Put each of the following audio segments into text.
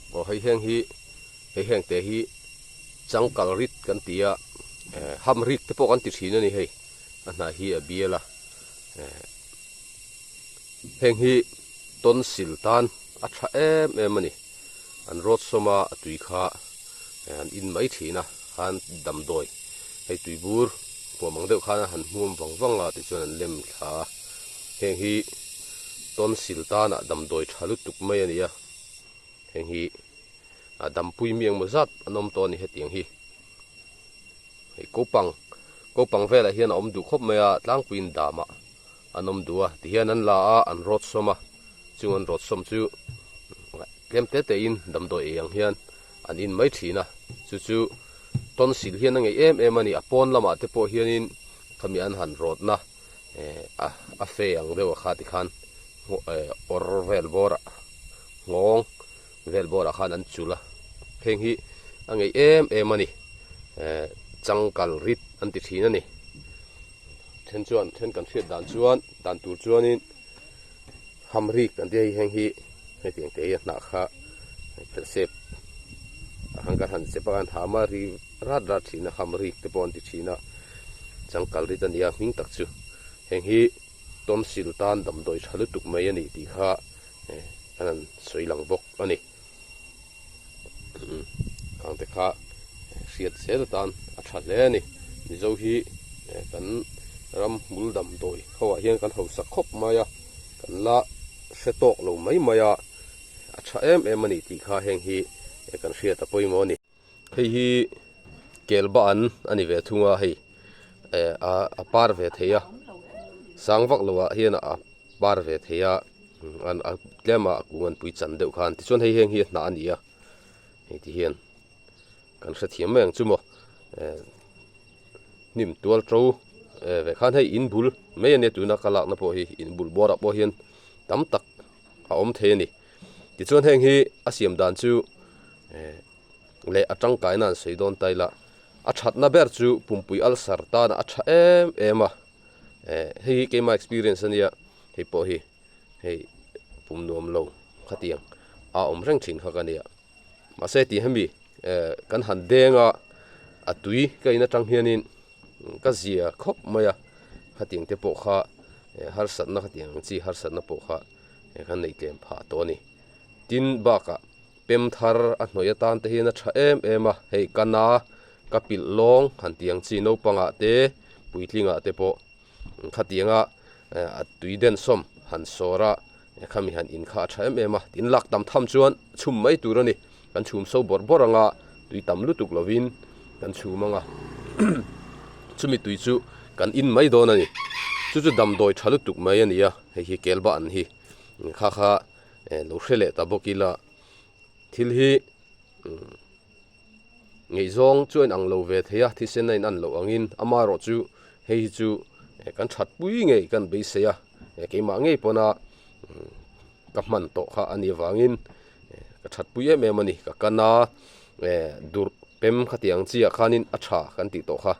Aw hei heng hi hei heng te hi changkal rit kan ti a eh ham rik te pawh kan ti thin a ni hei a hnah hi a bial a eh heng hi tonsil tan a tha em em a ni an rawt sawm a a tui kha eh an in mai thin a khan damdawi hei tui bur huam ang deuh khan a han hmuam vang vang a tichuan an lem thla a heng hi tonsil tanah damdawi tha lutuk mai a ni a. Heng hi a dampui mi engmaw zat an awm tawh a ni hetiang hi. Hei kopang kopang velah hian a awm duh khawp mai a tlangpuiin damah an awm duh a tihian an la a an rawt sawm a chung an rawt sawm chu tlem te te in damdawi ei ang hian an in mai thin a chu chu tonsil hian a ngeih em em a ni a pawn lamah te pawh hianin khami an han rawtna eh a fe ang deuh a kha tikhan eh awr vel bawrah nghawng vel bawrah khan an chul a heng hi a ngeih em em a ni eh changkal rit an ti thin a ni then chuan then kan hriat dan chuan dan tur chuanin hamrik an ti a hei heng hi hetiang te hi a hnah kha phelsep ah khan kan han chep a kan ham a ri rat rat thin a hamrik te pawh an ti thin a changkal rit a ni a hming tak chu heng hi tonsil tan damdawi tha lutuk mai a ni tih kha an han sawi lang bawk a ni. Khang te kha hriat zel atan a tha hle a ni. Mizo hi kan ram hmul damdawi ho ah hian kan hausa khawp mai a, kan la hre tawk lo mai mai a, a tha em em a ni tih kha heng hi kan hriat a pawimawh a ni. Hei hi kelba an a ni ve thung a hei eh a par ve thei a sang vak lo ah hian a par ve thei a a tlem a kung an pui chan deuh khan tichuan hei heng hi a hnah a ni a hei ti hian kan hrethiam mai ang chu maw eh hnim tual to eh ve khan hei in bul mai a nia tuna ka lakna pawh hi in bul bawrah pawh hian tam tak a awm thei a ni tichuan heng hi a siam dan chu eh leh a tangkaina an sawi dawn ta ila a thatna ber chu pumpui ulcer tana a tha em em a eh hei hi keima experience ania hei pawh hi hei pum nuam lo khatiang a awm reng thin kha ka nia mahse tih hemi eh kan han deng a a tui ka in atang hianin ka zia khawp mai a khatiang te pawh kha eh harsatna khatiang ang chi harsatna pawh kha eh kan neih tlem phah tawh a ni tin bakah Pem thar a hnawih atan te hian a tha em em a, hei ka na ka pilh lawng han tih ang chi naupangah te puitlingah te pawh khatianga a tui den sawm han sawr a khami han in kha a tha em em a, tin lak tam tham chuan chhum mai tur a ni, kan chhum so bawrh bawrh anga tui tam lutuk lovin kan chhum anga chumi tui chu kan in mai dawn a ni, chu chu damdawi tha lutuk mai a ni a, hei hi kelba an hi kha kha. Eh lo hre leh ta bawk ila thil hi ngaihzawng chu a inang lo ve thei a thisen a inan loh angin amaherawh chu hei hi chu kan that pui ngei kan beisei a keimah ngei pawna ka hman tawh kha a nih avangin ka that pui em em a ni ka kan a eh durh pem khatiang chiah khanin a tha kan tih tawh kha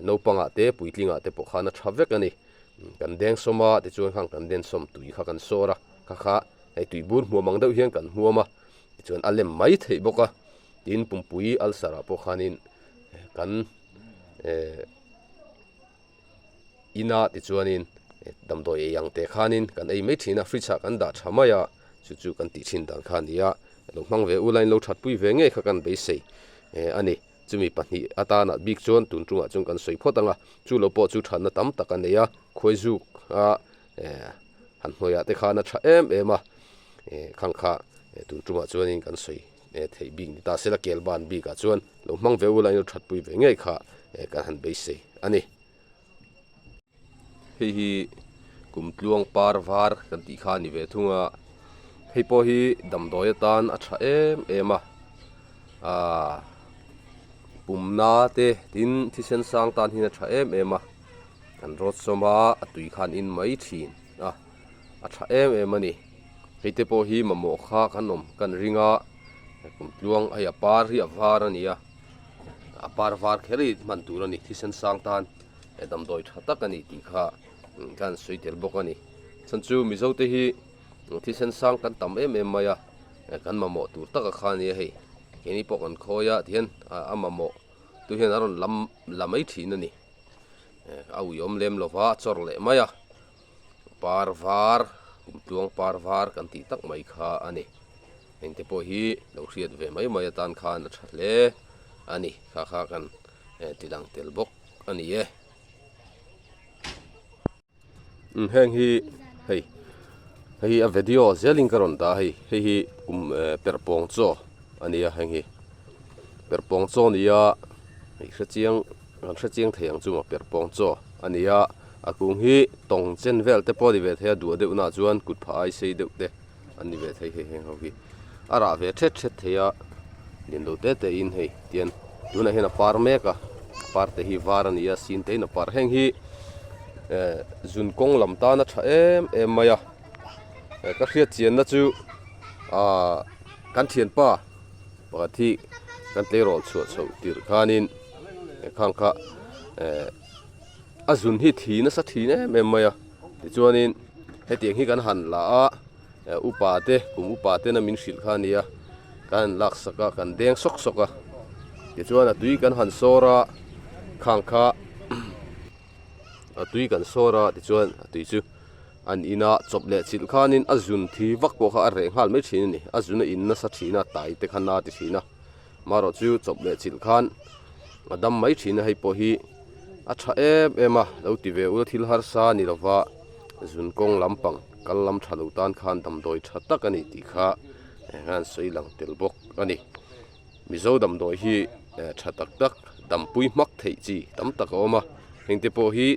naupangah te puitlingah te pawh khan a tha vek a ni. Kan deng sawm a tichuan khang kan den sawm tui kha kan sawr a kha kha hei tui bur hmuam ang deuh hian kan hmuam a tichuan a lem mai theih bawk a tin pumpui ulcer ah pawh khanin kan eh ina tichuanin damdawi ei ang te khanin kan ei mai thin a fridge ah kan dah tha mai a chu chu kan tih thin dan kha a ni a lo hmang ve ula in lo that pui ve ngei kha kan beisei eh a ni. Chumi pahnih atana bik chuan tun tungah chuan kan sawi phawt ang a, chu lo pawh chu thatna tam tak a nei a, khuaizuk a eh han hnuaiah te khan a tha em em a, eh khang kha tun tungah chuanin kan sawi theih bik ni ta sela kelban bikah chuan lo hmang ve ula in lo thatpui ve ngei kha eh kan han beisei a ni. Hei hi kumtluang par var kan tih kha a ni ve thung a, hei pawh hi damdawi atan a tha em em a, aaa pumna te tin thisen sang tan hian a tha em em a, an rawt sawm a, a tui khan in mai thin a, a tha em em a ni, hei te pawh hi mamawh kha kan awm kan ring a, kumtluang hei a par hi a var a ni a, a par var kher hi hman tur a ni thisen sang tan. He damdawi tha tak a ni tih kha ka han sawi tel bawk a ni. Chhan chu Mizo te hi thisen sang kan tam em em mai a, Kan mamawh tur taka kha a nia hei. Keini pawh kan khawi a tihian a mamawh tu hian a rawn lam la mai thin a ni. A uiawm lem lova a chawr leh mai a. Par var kumtluang par var kan tih tak mai kha a ni. Engte pawh hi lo hriat ve mai mai atan khan a tha hle a ni. Kha kha kan tilang tel bawk a ni e. Heng hi hei hei hi a video zelin ka rawn dah a hei hei hi kum perhpawng chaw a ni a heng hi perhpawng chaw a ni a hei hre chiang kan hre chiang thei ang chu maw perhpawng chaw a ni a a kung hi tawng chen vel te pawh a ni ve thei a duah deuh nah chuan kut phah ai sei deuh te an ni ve thei hei heng ho hi a rah ve thet thet thei a lian lo te te in hei tian tunah hian a par mek a par te hi var a ni a sin te in a par heng hi eh zun kawng lam tan a tha em em mai a eh ka hriat chian na chu ah kan thianpa pakhat hi kan tleirawl chhuah chhoh tirh khanin khang kha eh a zun hi thi nasa thin em em mai a tichuanin hetiang hi kan han la a upa te kum upa tena min hrilh kha a nia kan han lak sak a kan deng sawk sawk a tichuan a tui kan han sawr a khang kha a tui kan sawr a tichuan a tui chu an ina chawp leh chilh khanin a zun thi vak pawh kha a reh nghal mai thin a ni a zun a in nasa thin a tai te kha na ti thin a. Marawh chu chawp leh chilh khan a dam mai thin a, hei pawh hi a tha em em a, lo ti ve ula thil harsa a ni lova zun kawng lampang kal lam tha lo tan khan damdawi tha tak a ni tih kha an sawi lang tel bawk a ni. Mizo damdawi hi tha tak tak dampui hmak theih chi tam tak a awm a, hengte pawh hi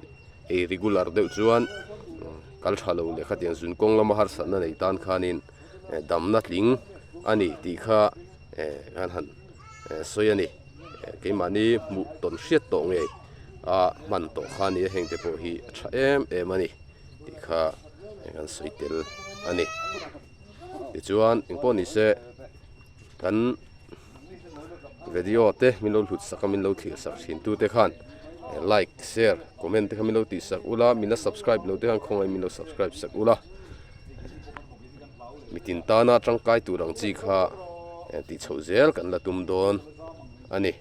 ei regular deuh chuan kal tha lo leh khatiang zun kawng lama harsatna nei tan khanin damna tling a ni tih kha. Eh kan han sawi a ni keimahni hmuh tawn hriat tawh ngei a hman tawh kha a ni a heng te pawh hi a tha em em a ni tih kha kan sawi tel a ni tichuan engpawh ni se kan video te min lo hlut sak a min lo thlir sak thin tu te khan like share comment te kha min lo tih sak ula min la subscribe lo te khan khawngaih min lo subscribe sak ula. Mitin tana tangkai tur ang chi kha tih chhoh zel kan la tum dawn a ni.